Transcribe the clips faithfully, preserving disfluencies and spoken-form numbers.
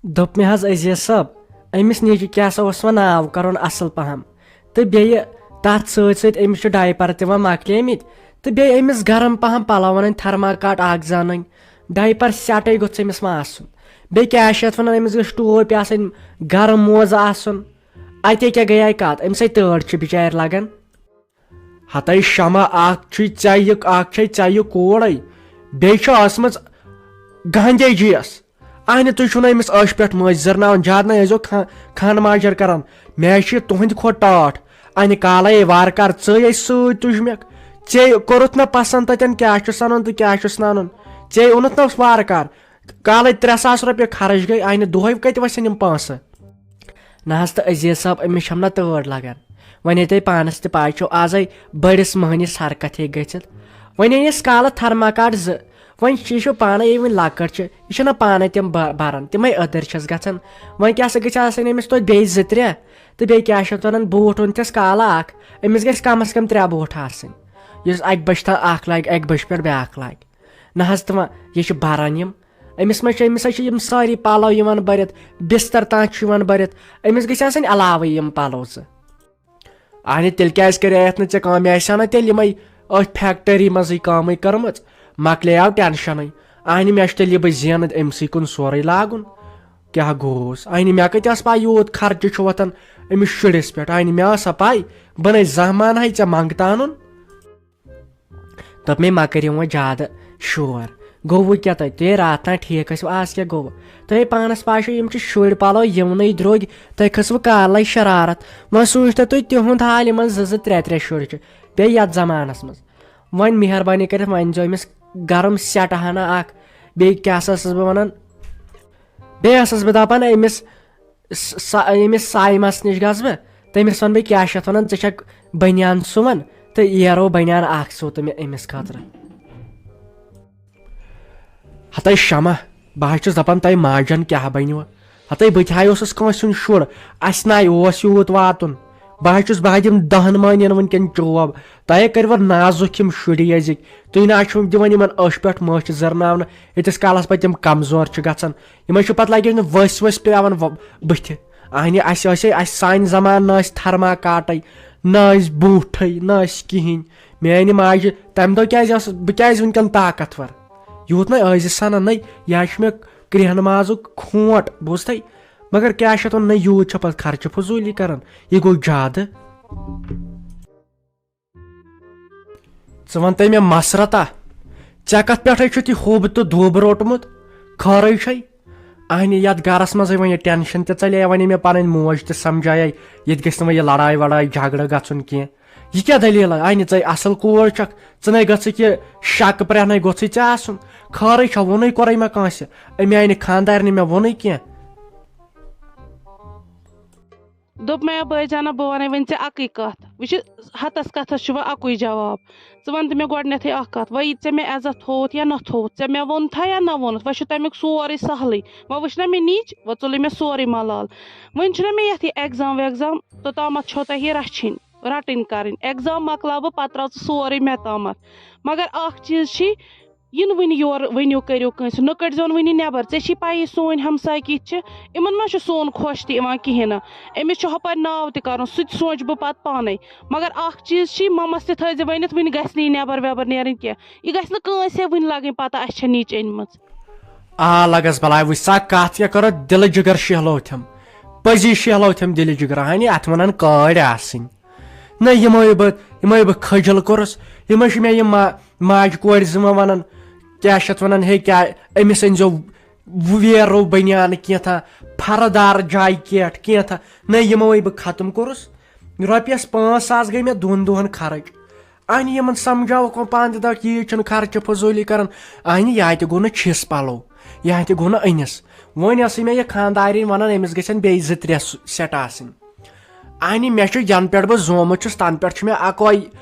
دوٚپ مےٚ حظ عزیز صٲب، أمِس نیٚچوِ کیٛاہ سا اوس وۄنۍ ناو کَرُن اَصٕل پَہَم، تہٕ بیٚیہِ تَتھ سۭتۍ سۭتۍ أمِس چھِ ڈایپَر تہِ وۄنۍ مۄکلیمٕتۍ، تہٕ بیٚیہِ أمِس گرم پَہَم پَلو اَنٕنۍ، تھرماکاٹ اَکھ زٕ اَنٕنۍ، ڈایپَر سیٹٕے گوٚژھ أمِس وۄنۍ آسُن، بیٚیہِ کیٛاہ چھِ یَتھ وَنان، أمِس گٔژھ ٹوپۍ آسٕنۍ، گرم موزٕ آسُن۔ اَتے کیٛاہ گٔیے کَتھ، أمِس ہے تۭر چھِ بِچارِ لَگان۔ ہتَے شمع، اکھ چھُے ژےٚ یہِ، اکھ چھے ژےٚ یہِ کوٗرے، بیٚیہِ چھِ ٲسمٕژ گاندھی جی یَس۔ اہنہِ، تُہۍ چھِو نہٕ أمِس عٲشہِ پٮ۪ٹھ مٲج زِرناوان، زیادٕ نہ ٲسۍزیو خان، خان ماجر کران۔ مےٚ چھِ تُہنٛدِ کھۄتہٕ ٹاٹھ۔ اَنہِ کالے وارٕ کار ژٕے ٲسۍ سۭتۍ تُجمکھ۔ ژےٚ کوٚرُتھ نہ پسند تتٮ۪ن کیٛاہ چھُس اَنُن تہٕ کیٛاہ چھُس نہٕ اَنُن۔ ژےٚ اوٚنُتھ نہ وارٕ کار۔ کالے ترٛےٚ ساس رۄپیہِ خرٕچ گٔے، اَنہِ دۄہے کتہِ وسن یِم پونٛسہٕ؟ نہ حظ تہٕ عزیز صٲب، أمِس چھَم نہ تٲر لگان۔ وۄنۍ ییٚتہِ پانس تہِ پاے چھو، آزے بٔڑِس مٔہنِس ہر کتھے گٔژھِتھ۔ وۄنۍ أنِس کالہٕ تھرماکاٹ زٕ۔ وۄنۍ چھِ، یہِ چھو پانے یہِ وۄنۍ لۄکٕٹ چھِ، یہِ چھَنہ پانے تِم ب-، بران، تِمے أدٕرۍ چھَس گژھان۔ وۄنۍ کیٛاہ سا گٔژھِ آسٕنۍ أمِس توتہِ بیٚیہِ زٕ ترٛےٚ؟ تہٕ بیٚیہِ کیٛاہ چھِ اَتھ وَنان، بوٗٹھ اوٚن تِس کالہٕ اکھ، أمِس گژھِ کم از کم ترٛےٚ بوٗٹھ آسٕنۍ۔ یُس اکہِ بجہِ تام اکھ لاگہِ، اکہِ بجہِ پٮ۪ٹھ بیٛاکھ لاگہِ۔ نہ حظ تہٕ وۄنۍ، یہِ چھِ بران یِم۔ أمِس ما چھِ، أمِس حظ چھِ یِم سٲری پَلو یِوان بٔرِتھ، بِستَر تام چھُ یِوان بٔرِتھ، أمِس گٔژھۍ آسٕنۍ علاوٕے یِم پَلو زٕ۔ اہنہِ، تیٚلہِ کیٛازِ کَرے یَتھ نہٕ ژےٚ کٲم؟ مےٚ آسہِ ہا نہ تیٚلہِ یِمَے أتھۍ فیکٹری منٛزٕے کٲمٕے کٔرمٕژ، مۄکلے آو ٹٮ۪نشَنٕے۔ اہنہِ، مےٚ چھُ تیٚلہِ یہِ بہٕ زینہٕ أمۍ سٕے کُن سورُے لاگُن۔ کیٛاہ گوٚوس؟ اہنہِ، مےٚ کَتہِ ٲس پَے یوٗت خرچہٕ چھُ وۄتھان أمِس شُرِس پٮ۪ٹھ؟ اہنہِ، مےٚ ٲسا پَے؟ بہٕ نے زانٛہہ مانہٕ ہَے ژےٚ منٛگہٕ تانُن۔ دوٚپ مے، مہ کٔرِو وۄنۍ زیادٕ شور۔ گوٚوٕ کیٛاہ تۄہہِ؟ تُہۍ ہے راتھ تام ٹھیٖک ٲسِو، آز کیٛاہ گوٚوٕ؟ تۄہہِ ہے پانَس پَے چھو، یِم چھِ شُرۍ پَلو یِونٕے درٛوٚگۍ، تۄہہِ کھٔژوٕ کالَے شرارت۔ وۄنۍ سوٗنٛچتو تُہۍ تِہُنٛد حال، یِمَن زٕ زٕ ترٛےٚ ترٛےٚ شُرۍ چھِ، بیٚیہِ یَتھ زمانَس منٛز۔ وۄنۍ مہربٲنی کٔرِتھ ؤنۍ زیو أمِس گرم سٮ۪ٹ ہنا اَکھ، بیٚیہِ کیٛاہ سا ٲسٕس بہٕ وَنان، بیٚیہِ ٲسٕس بہٕ دَپان أمِس، س-، سا-، ییٚمِس سایمَس نِش گژھٕ بہٕ، تٔمِس وَنہٕ بہٕ، کیٛاہ چھِ اَتھ وَنان، ژٕ چھَکھ بٔنیان سُوان تہٕ یَرو بٔنیان اَکھ سُو تہٕ مےٚ أمِس خٲطرٕ۔ ہَتَے شمع، بہٕ حظ چھُس دَپان، تۄہہِ ماجَن کیٛاہ بَنیو؟ ہَتَے بہٕ تہِ ہا اوسُس کٲنٛسہِ ہُنٛد شُر، اَسہِ نَے اوس یوٗت واتُن۔ بہٕ حظ چھُس، بہٕ حظ دِمہٕ دَہَن مٔہنِوٮ۪ن وٕنکٮ۪ن چوب۔ تۄہے کٔرِوٕ نازُک یِم شُرۍ أزِکۍ۔ تُہۍ نہ حظ چھِو دِوان یِمَن أچھ پٮ۪ٹھ مٔچھ زٕرناونہٕ، ییٖتِس کالَس پَتہٕ تِم کمزور چھِ گژھان۔ یِمَے چھِ پَتہٕ لَگان نہٕ ؤسۍ ؤسۍ پٮ۪وان وۄ-، بٕتھِ۔ اہنہِ، اَسہِ ٲسے، اَسہِ سانہِ زمانہٕ نہ ٲسۍ تھرماکاٹَے، نہ ٲسۍ بوٗٹھٕے، نہ ٲسۍ کِہیٖنۍ۔ میٛانہِ ماجہِ تَمہِ دۄہ کیٛازِ ٲسٕس، بہٕ کیٛازِ وٕنکٮ۪ن طاقتور؟ یوٗت نَے ٲسۍ سَنان نَے، یہِ حظ چھُ مےٚ کرٛیٚہنہٕ مازُک کھونٛٹ، بوٗزتھٕے؟ مگر کیٛاہ چھِ اَتھ وَنان، نہ یوٗت چھا پَتہٕ خرچہٕ فضوٗلی کَران؟ یہِ گوٚو زیادٕ۔ ژٕ وَن تہٕ مےٚ مسرتا، ژےٚ کَتھ پٮ۪ٹھَے چھُتھ یہِ ہوٚب تہٕ دوٚب روٚٹمُت؟ خٲرٕے چھے؟ اہنہِ، یَتھ گَرَس منٛزٕے وۄنۍ یہِ ٹٮ۪نشَن تہِ ژَلے، وَنے مےٚ پَنٕنۍ موج تہِ سَمجھایے، ییٚتہِ گژھِ نہٕ وۄنۍ یہِ لڑاے وڑاے جھگڑٕ گژھُن کینٛہہ۔ یہِ کیٛاہ دٔلیٖلہ؟ اہنہِ، ژَے اَصٕل کوٗر چھَکھ، ژٕ نے گٔژھٕکھ یہِ شَکہٕ پرٛہنَے گوٚژھُے ژےٚ آسُن۔ خٲرٕے چھا؟ ووٚنُے کوٚرُے مےٚ کٲنٛسہِ؟ اَمہِ آیہِ نہٕ خانٛدارنہِ مےٚ ووٚنُے کینٛہہ۔ دوٚپ مےٚ، بٲے جانہ، بہٕ وَنَے وۄنۍ ژےٚ اَکٕے کَتھ۔ وٕچھِ، ہَتَس کَتھَس چھُ وۄنۍ اَکُے جواب۔ ژٕ وَن تہٕ مےٚ گۄڈٕنٮ۪تھٕے اَکھ کَتھ، وۄنۍ یہِ ژےٚ مےٚ عزت تھووُتھ یا نہ تھووُتھ، ژےٚ مےٚ ووٚنتھا یا نہ ووٚنُتھ، وۄنۍ چھُ تَمیُک سورُے سہلٕے۔ وۄنۍ وٕچھ نہ مےٚ نِچ، وۄنۍ ژوٚلُے مےٚ سورُے ملال۔ وۄنۍ چھُنہ مےٚ یَتھ یہِ اٮ۪گزام وٮ۪گزام، توٚتامَتھ چھو تۄہہِ یہِ رَچھِنۍ، رَٹٕنۍ کَرٕنۍ۔ اٮ۪گزام مۄکلاو بہٕ، پَتہٕ ترٛاو ژٕ سورُے مےٚ تامَتھ۔ مگر اَکھ چیٖز چھی، یِنہٕ وٕنہِ یورٕ ؤنِو کٔرِو کٲنٛسہِ، نہ کٔڑزیون وٕنہِ نٮ۪بر۔ ژےٚ چھی پَیی سٲنۍ ہمساے کِتھۍ چھِ، یِمن ما چھُ سون خۄش تہِ یِوان کِہیٖنۍ نہٕ۔ أمِس چھُ ہۄپٲرۍ ناو تہِ کَرُن، سُہ تہِ سونٛچہٕ بہٕ پَتہٕ پانَے۔ مگر اَکھ چیٖز چھی، مَمَس تہِ تھٲیزِ ؤنِتھ، وٕنہِ گژھِ نہٕ یہِ نٮ۪بر وٮ۪بر نیرٕنۍ کینٛہہ۔ یہِ گژھِ نہٕ کٲنٛسے وٕنہِ لَگٕنۍ پَتہ اَسہِ چھےٚ نِچ أنۍمٕژ۔ آ لگس بلاے، وٕچھ سا کتھ کیٛاہ کرو، دلہٕ جگر شیہلو تھم، پٔزی شیہلو تھم دلہٕ جگر، ہانی اتھ ونان کٲڑۍ آسٕنۍ۔ نہ، یِمے بہٕ، یِمے بہٕ خجل کوٚرُس، یِمے چھِ مےٚ یِم ما-، ماجہِ کورِ زٕ وۄنۍ ونان، کیٛاہ چھِ اتھ ونان، ہے کیٛاہ أمِس أنۍزیو ویرو بنیان کینٛژھا، پھرٕ دار جاکیٹ کینٛژھا۔ نہ، یِموے بہٕ ختم کوٚرُس۔ رۄپیس پانٛژھ ساس گٔے مےٚ دۄن دۄہن خرٕچ۔ اہنہِ یِمن سمجھاوکھ وۄنۍ پانہٕ تہِ، دپکھ ییٖژ چھنہٕ خرچہٕ فضوٗلی کران۔ اہنہِ یا تہِ گوٚو نہٕ چھِس پلو، یا تہِ گوٚو نہٕ أنِس۔ وۄنۍ ٲسٕے مےٚ یہِ خانٛدارِنۍ ونان، أمِس گژھن بیٚیہِ زٕ ترٛےٚ سُہ-، سٮ۪ٹ آسٕنۍ۔ اہنہِ مےٚ چھُ، ینہٕ پٮ۪ٹھ بہٕ زومُت چھُس، تنہٕ پٮ۪ٹھ چھُ مےٚ اکوے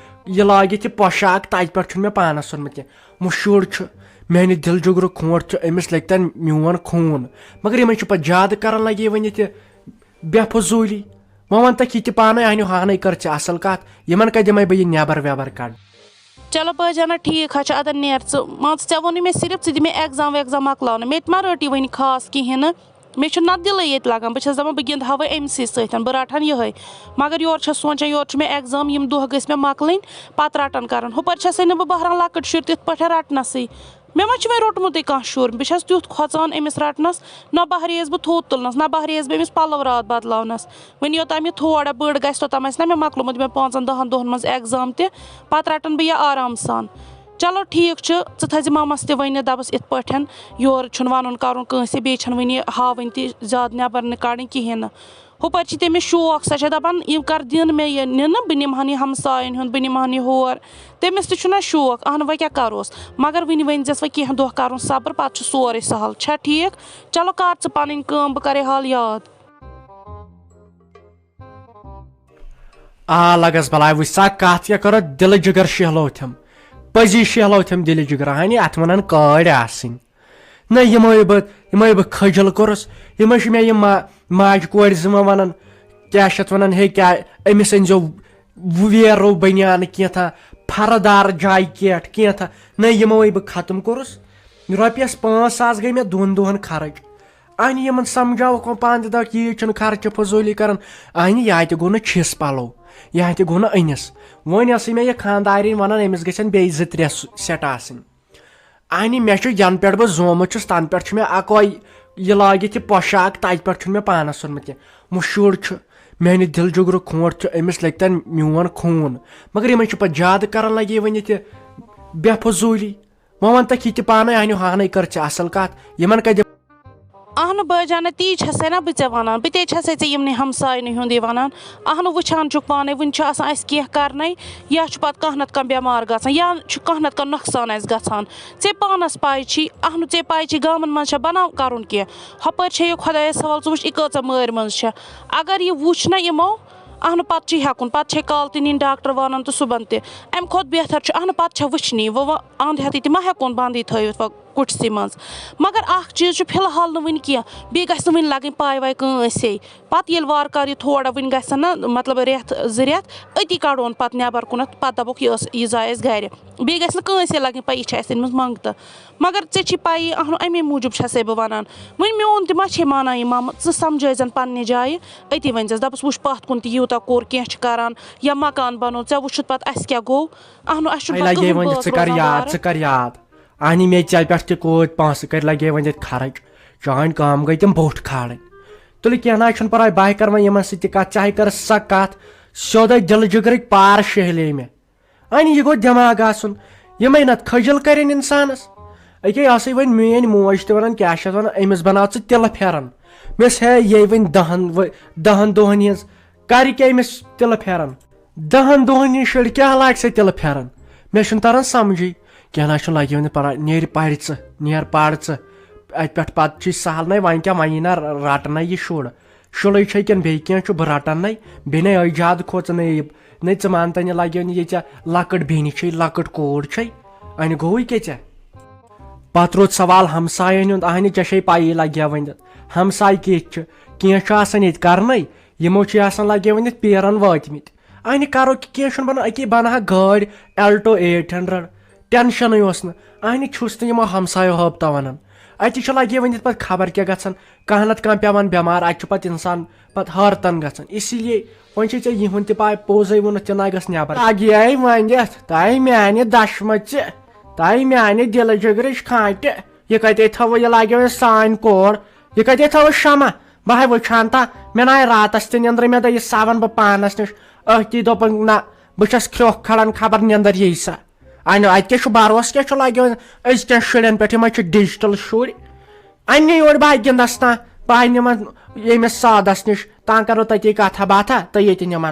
یہِ لٲگِتھ یہِ پۄشاک، تتہِ پٮ۪ٹھ چھُنہٕ مےٚ پانس اوٚنمُت کینٛہہ۔ وۄنۍ شُر چھُ، میانہِ دِل جُگرُک کھونٛٹ چھُ، أمِس لٔگۍ تن میون خوٗن۔ مگر یِمے چھِ پتہٕ زیادٕ کران لگے ؤنِتھ یہِ بے فضوٗلی۔ وۄنۍ وَن تہٕ یہِ تہِ پانَے، اَنہِ ہانَے کٔر ژےٚ اَصٕل کَتھ، یِمَن کَتہِ دِمَے بہٕ یہِ نٮ۪بَر وٮ۪بَر کَڑ؟ چلو بٲے جانا، ٹھیٖک حظ چھُ، اَدٕ نیر ژٕ۔ مان ژٕ، ژےٚ ووٚنُے مےٚ صرف ژٕ دِ مےٚ ایگزام ویگزام مۄکلاونہٕ، مےٚ تہِ ما رٔٹ یہِ وٕنہِ خاص کِہیٖنۍ نہٕ۔ مےٚ چھُ نَتہٕ دِلٕے ییٚتہِ لَگان، بہٕ چھَس دَپان بہٕ گِنٛدٕ ہاوَے أمۍ سٕے سۭتۍ، بہٕ رَٹہٕ ہَن یِہوٚے۔ مگر یورٕ چھَس سونٛچان یورٕ چھُ مےٚ exam، یِم دۄہ گٔژھۍ مےٚ مۄکلٕنۍ، پَتہٕ رَٹَن کَرَن۔ ہُپٲرۍ چھَسَے نہٕ بہٕ بہران لۄکٕٹۍ شُرۍ تِتھ پٲٹھۍ رَٹنَسٕے۔ مےٚ ما چھُ وۄنۍ روٚٹمُتٕے کانٛہہ شُر، بہٕ چھَس تیُتھ کھۄژان أمِس رَٹنَس، نہ بہرے یَس بہٕ تھوٚد تُلنَس، نہ بہرے یَس بہٕ أمِس پَلو راتھ بَدلاونَس۔ وۄنۍ یوٚتام یہِ تھوڑا بٔڑ گژھِ، توٚتام آسہِ نہ مےٚ مۄکلومُت یِمَن پانٛژَن دَہَن دۄہَن منٛز exam تہِ، پَتہٕ رَٹَن بہٕ یہِ آرام سان۔ چلو ٹھیٖک چھُ، ژٕ تھٲیزِ مَمَس تہِ ؤنِتھ، دَپَس یِتھ پٲٹھۍ یورٕ چھُنہٕ وَنُن کَرُن کٲنٛسہِ، بیٚیہِ چھَنہٕ وٕنہِ ہاوٕنۍ تہِ زیادٕ نٮ۪بَر نہٕ کَڑٕنۍ کِہیٖنۍ نہٕ۔ ہُپٲرۍ چھِ تٔمِس شوق، سۄ چھےٚ دَپان، یِم کَر دِن مےٚ یہِ نِنہٕ، بہٕ نِمہٕ ہَن یہِ ہمسایَن ہُنٛد، بہٕ نِمہٕ ہَن یہِ ہور۔ تٔمِس تہِ چھُنہ شوق، اہنہٕ وۄنۍ کیٛاہ کَروس؟ مگر وٕنہِ ؤنۍ زٮ۪س وۄنۍ کینٛہہ دۄہ کَرُن صبر، پَتہٕ چھُ سورُے سہل۔ چھا ٹھیٖک؟ چلو کَر ژٕ پَنٕنۍ کٲم، بہٕ کَرے حال یاد۔ آ لگس بلاے، وٕچھ سا کتھ کیٛاہ کرو، دِلہٕ جگر شیہلو تھم، پٔزی شیہلو تھم دِلہٕ جگر، ہانی اتھ ونان کٲڑۍ آسٕنۍ۔ نہ یِمے بہٕ، یِمے بہٕ خجل کوٚرُس، یِمے چھِ مےٚ یِم ما-، ماجہِ کورِ زٕ وۄنۍ ونان، کیٛاہ چھِ اتھ ونان، ہے کیٛاہ أمِس أنۍزیو ویرو بنیان کینٛژھا، پھرٕ دار جاکیٹ کینٛژھا، نہ یِمے بہٕ ختم کوٚرُس۔ رۄپیس پانٛژھ ساس گٔے مےٚ دۄن دۄہن خرٕچ۔ اہنہِ یِمن سمجھاوکھ وۄنۍ پانہٕ تہِ، دَپکھ ییٖژ چھُنہٕ خرچہٕ فضوٗلی کران۔ اہنہِ یا تہِ گوٚو نہٕ چھِس پلو، یا تہِ گوٚو نہٕ أنِس۔ وۄنۍ ٲسٕے مےٚ یہِ خانٛدارِنۍ ونان، أمِس گژھن بیٚیہِ زٕ ترٛےٚ س-، سٮ۪ٹ آسٕنۍ۔ اہنہِ مےٚ چھُ، ینہٕ پٮ۪ٹھ بہٕ زومُت چھُس، تنہٕ پٮ۪ٹھ چھُ مےٚ اکوے یہِ لٲگِتھ یہِ پۄشاک، تتہِ پٮ۪ٹھ چھُنہٕ مےٚ پانس اوٚنمُت کینٛہہ۔ مُشُر چھُ، میانہِ دِلہٕ جُگرُک کھونٛٹ چھُ، أمِس لگہِ تن میون خوٗن۔ مگر یِمے چھِ پتہٕ زیادٕ کران لگے وۄنۍ ییٚتہِ بے فضوٗلی۔ وۄنۍ وَن تہٕ کہِ تہِ پانَے، اَنیو ہانَے کٔر ژےٚ اَصٕل کَتھ، یِمَن کَتہِ؟ اہنہٕ بٲے جانہ، تی چھَسے نہ بہٕ ژےٚ وَنان، بہٕ تے چھَسے ژےٚ یِمنٕے ہمساینٕے ہُنٛدُے وَنان۔ اہنہٕ وٕچھان چھُکھ پانَے، وٕنہِ چھُ آسان اَسہِ کینٛہہ کَرنَے، یا چھُ پَتہٕ کانٛہہ نَتہٕ کانٛہہ بٮ۪مار گژھان، یا چھُ کانٛہہ نَتہٕ کانٛہہ نۄقصان اَسہِ گژھان۔ ژےٚ پانَس پَے چھی، اہنہٕ ژےٚ پَے چھی گامَن منٛز چھےٚ بَناو کَرُن کینٛہہ، ہۄپٲرۍ چھےٚ یہِ خۄدایَس حوالہٕ، ژٕ وٕچھ یہِ کۭژاہ مٲرۍ منٛز چھےٚ۔ اگر یہِ وُچھ نہ یِمو، اہنہٕ پَتہٕ چھُے ہٮ۪کُن، پَتہٕ چھے کالہٕ تہِ نِنۍ ڈاکٹر وانان تہٕ صُبحن تہِ۔ اَمہِ کھۄتہٕ بہتر چھُ، اہنہٕ پَتہٕ چھےٚ وٕچھنی، وۄنۍ وۄنۍ اَنٛد ہٮ۪تھٕے تہِ ما ہٮ۪کون بنٛدٕے تھٲوِتھ وۄنۍ کُٹھسٕے منٛز۔ مگر اَکھ چیٖز چھُ فی الحال نہٕ وٕنہِ کینٛہہ، بیٚیہِ گژھِ نہٕ وٕنہِ لَگٕنۍ پَے وَے کٲنٛسے۔ پَتہٕ ییٚلہِ وارٕ کارٕ یہِ تھوڑا وٕنہِ گژھن نہ، مطلب، رٮ۪تھ زٕ رٮ۪تھ، أتی کَڑون پَتہٕ نٮ۪بر کُنَتھ، پَتہٕ دَپوکھ، یہِ ٲس، یہِ زاے اَسہِ گَرِ۔ بیٚیہِ گژھِ نہٕ کٲنٛسے لَگٕنۍ پَے، یہِ چھِ اَسہِ أنۍمٕژ منٛگتہٕ۔ مگر ژےٚ چھی پَیی، اہنو، اَمے موٗجوٗب چھَسے بہٕ وَنان۔ وۄنۍ میون تہِ ما چھے مانان یہِ مَمہٕ، ژٕ سَمجھٲیزٮ۪ن پنٛنہِ جایہِ، أتی ؤنۍزٮ۪س، دَپُس، وٕچھ، پَتھ کُن تہِ یوٗتاہ کوٚر، کینٛہہ چھُ کَران یا مَکان بَنوو، ژےٚ وٕچھُتھ پَتہٕ اَسہِ کیٛاہ گوٚو۔ اہنو، اَسہِ چھُنہٕ اَے پَتہٕ لَگے کٕہٕنۍ وۄنۍ، ژٕ بٲژ کَر روزان یاد، وارٕ۔ ژٕ کَر یاد۔ اَہنہِ مےٚ ژےٚ پٮ۪ٹھ تہِ کوٗت پونٛسہٕ کٔرۍ لَگے وۄنۍ ییٚتہِ خرٕچ۔ چٲنۍ کٲم گٔے تِم بوٚٹھ کھالٕنۍ۔ تُلہِ کینٛہہ نہ حظ چھُنہٕ پَرواے، بہٕ ہا کَرٕ وۄنۍ یِمَن سۭتۍ تہِ کَتھ، ژےٚ ہَے کٔرٕتھ سۄ کَتھ سیوٚدُے دِلہٕ جِگرٕکۍ پار شیہلے مےٚ۔ اَنہِ یہِ گوٚو دٮ۪ماغ آسُن، یِمَے نَتہٕ خٔجِل کَرن اِنسانَس۔ أکے ٲسٕے وۄنۍ میٛٲنۍ موج تہِ وَنان، کیٛاہ چھِ اَتھ وَنان، أمِس بَناو ژٕ تِلہٕ پھٮ۪رَن۔ مےٚ ووٚنُس، ہے، یے وۄنۍ دَہَن و-، دَہَن دۄہَن ہِنٛز، کَرِ کیٛاہ أمِس تِلہٕ پھٮ۪رَن؟ دَہَن دۄہَن ہِنٛز شُرۍ کیٛاہ لاگہِ سا تِلہٕ پھٮ۪رَن؟ مےٚ چھُنہٕ تَران سَمجھٕے۔ کینٛہہ نہ حظ چھُنہٕ، لَگہِ وۄنۍ پَران، نیرِ پَرِ ژٕ، نیر پَر ژٕ۔ اَتہِ پٮ۪ٹھ پَتہٕ چھُے سَہل، نَے وۄنۍ کیٛاہ، وۄنۍ یی نہ رَٹنَے یہِ شُر۔ شُلٕے چھے کِنہٕ بیٚیہِ کینٛہہ چھُ، بہٕ رَٹَن نَے۔ بیٚیہِ نَے أے زیادٕ کھوژٕ نَے یہِ۔ نَے ژٕ مان تَنہِ لَگیو نہٕ یہِ ژےٚ لۄکٕٹ بیٚنہِ چھے، لۄکٕٹ کوٗر چھے۔ اَنہِ گوٚوُے کیٛاہ ژےٚ؟ پَتہٕ روٗد سوال ہمسایَن ہُنٛد، اَہنہِ ژےٚ چھے پَیی لَگیو وۄنۍ ہمساے کِتھۍ چھِ۔ کینٛہہ چھُ آسان ییٚتہِ کَرنَے، یِمو چھِ آسان لَگیو وۄنۍ یَتھ پیرَن وٲتۍمٕتۍ۔ اَنہِ کَرو کہِ کینٛہہ چھُنہٕ بَنان، أکی بَنہٕ ہا گٲڑۍ Alto eight hundred، ٹٮ۪نشَنٕے اوس نہٕ۔ اَنہِ چھُس نہٕ یِمو ہمسایو ہٲبتہ وَنان۔ اَتہِ چھُ لَگے وۄنۍ یِتھ پٲٹھۍ خبر کیٛاہ گژھان، کانٛہہ نَتہٕ کانٛہہ پٮ۪وان بٮ۪مار، اَتہِ چھُ پَتہٕ اِنسان پَتہٕ حٲرتَن گژھان۔ اسی لیے وۄنۍ چھے ژےٚ یِہُنٛد تہِ پَے، پوٚزٕے ووٚنُتھ ژےٚ نہ گژھ نٮ۪بر۔ لَگیے ؤنِتھ، تۄہہِ میٛانہِ دَشمَژِ، تۄہہِ میٛانہِ دِلہٕ جِگرٕچ کھانٛٹہِ۔ یہِ کَتہِ تھٲوٕ، یہِ لاگیو یہِ سانہِ کورِ، یہِ کَتہِ تھٲوٕ شمع؟ بہٕ ہاے وٕچھان تا، مےٚ نہ آے راتَس تہِ نیٚنٛدرٕے، مےٚ دوٚپ یہِ سَوَن بہٕ پانَس نِش، أتھی دوٚپُن نہ، بہٕ چھَس کھرٛوٚکھ کھالان، خبر نیٚنٛدٕر یی سا۔ اَنیو، اَتہِ کیٛاہ چھُ بروسہٕ، کیٛاہ چھُ لَگیو أزکٮ۪ن شُرٮ۪ن پٮ۪ٹھ؟ یِم حظ چھِ ڈِجٹَل شُرۍ۔ اَنہِ یور بہٕ ہا گِنٛدَس تام، بہٕ ہا نِمَن ییٚمِس سادَس نِش، تام کَرو تَتی کَتھا باتھا تہٕ ییٚتہِ نِمَن۔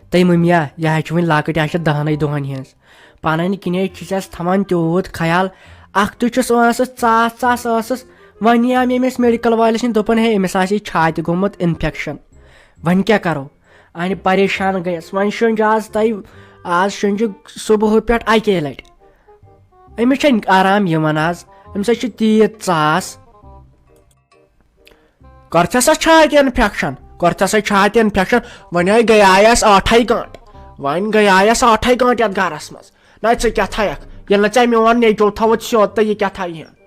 تٔمۍ مٔمیا، یہِ حظ چھِ وٕنہِ لۄکٕٹ، یہِ حظ چھِ دَہَنٕے دۄہَن ہِنٛز۔ پَنٕنۍ کِنۍ چھِ اَسہِ تھاوان تیوٗت خیال۔ اَکھتُے چھُس ٲسَس ژاس ژاس ٲسَس، وۄنۍ نِیام ییٚمِس میڈیکل وٲلِس نِش، دوٚپُن، ہے، أمِس آسہِ یہِ چھاتہِ گوٚمُت اِنفٮ۪کشَن۔ وۄنۍ کیٛاہ کَرو؟ اَنہِ پریشان گٔیَس۔ وۄنۍ شٔنٛج آز تۄہہِ، آز شٔنٛجہِ صُبحہٕ پٮ۪ٹھ اَکے لَٹہِ۔ أمِس چھَنہٕ آرام یِوان آز، أمِس حظ چھِ تیٖژ ژاس۔ کٔرتھس ہا چھاتہِ انفیکشن، کٔرتھس ہا چھاتہِ انفیکشن، وۄنۍ ہے گٔیایس ٲٹھے گٲنٛٹہٕ، وۄنۍ گٔیایس ٲٹھے گٲنٛٹہٕ یتھ گرس منٛز۔ نہ ژٕ کیٛاہ تھایکھ، ییٚلہِ نہٕ ژےٚ میون نیٚچو تھوٚوُتھ سیوٚد تہٕ یہِ کیٛاہ تھایہِ ہن؟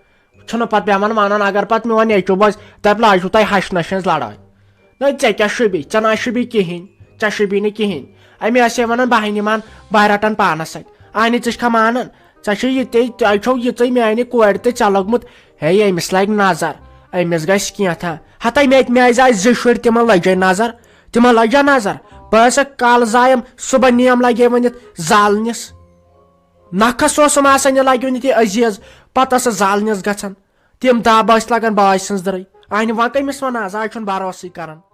چھُنہٕ پتہٕ پٮ۪وان ونُن، اگر پتہٕ میون نیٚچو باسہِ، دپہِ، لاجوٕ تۄہہِ ہشہِ نشہِ ہٕنٛز لڑٲے۔ نہ، ژےٚ کیٛاہ شوٗبی؟ ژےٚ نہ شوٗبی کِہینۍ، ژےٚ شوٗبی نہٕ کِہینۍ۔ أمۍ ٲسے ونان، بہٕ ہا نِمہٕ ہن، بہٕ ہا رٹن پانس سۭتۍ۔ اہنہِ، ژٕ چھکھا مانان؟ ژےٚ چھے یہِ تے، تۄہہِ چھو یِژٕے میانہِ کورِ تہٕ ژےٚ لوٚگمُت۔ ہے، أمِس لگہِ نظر، أمِس گژھِ کینٛہہ تھا۔ ہتا مےٚ، مےٚ آیہِ زٕ شُرۍ، تِمن لجے نظر، تِمن لجا نظر۔ بہٕ ہسا کالہٕ زایم، صبح نیم لگے ؤنِتھ زالنِس۔ نکھس اوسُم آسان یہِ لگہِ ؤنِتھ یہِ عزیز، پتہٕ ٲسس زالنِس گژھان۔ تِم دب ٲسۍ لگان باج سٕنٛز دٕرٕے۔ اہنہِ، وۄنۍ کٔمِس ونہٕ از؟ از چھُنہٕ بروسٕے کران۔